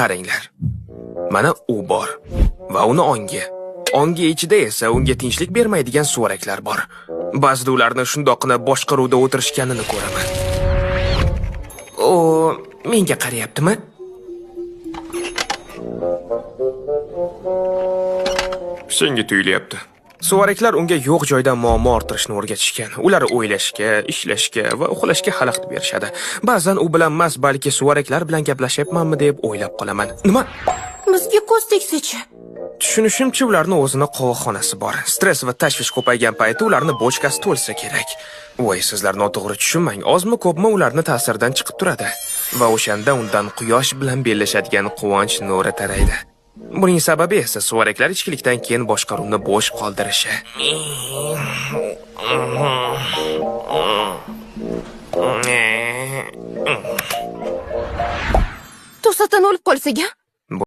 Qaranglar. Mana u bor va uni ongi. Ongi ichida esa unga tinchlik bermaydigan suvaraklar bor. Ba'zida ularni shundoqqina boshqaruvda o'tirishganini ko'raman. O, menga qarayaptimi? Senga tuyulyapti. Suvaraklar unga yo'q joydan muammo orttirishni o'rgatishgan. Ular o'ylashga, ishlashga va uxlashga xalaqit berishadi. Ba'zan u bilan emas, balki suvaraklar bilan gaplashyapmanmi deb o'ylab qolaman. Nima? Bizga ko'z tegsa-chi? Tushunishimcha, ularni o'zini qovoqxonasi bor. Stress va tashvish ko'paygan payti ularni bochkasi to'lsa kerak. Voy, sizlar noto'g'ri tushunmang. Ozmi ko'pmi ularni ta'siridan chiqib turadi. Va o'shanda undan quyosh bilan bellashadigan quvonch nuri taraydi. Buning sababi esa suvaraklar ichkilikdan keyin boshqaruvni bo'sh qoldirishi. To'satdan o'lib qolsak-a?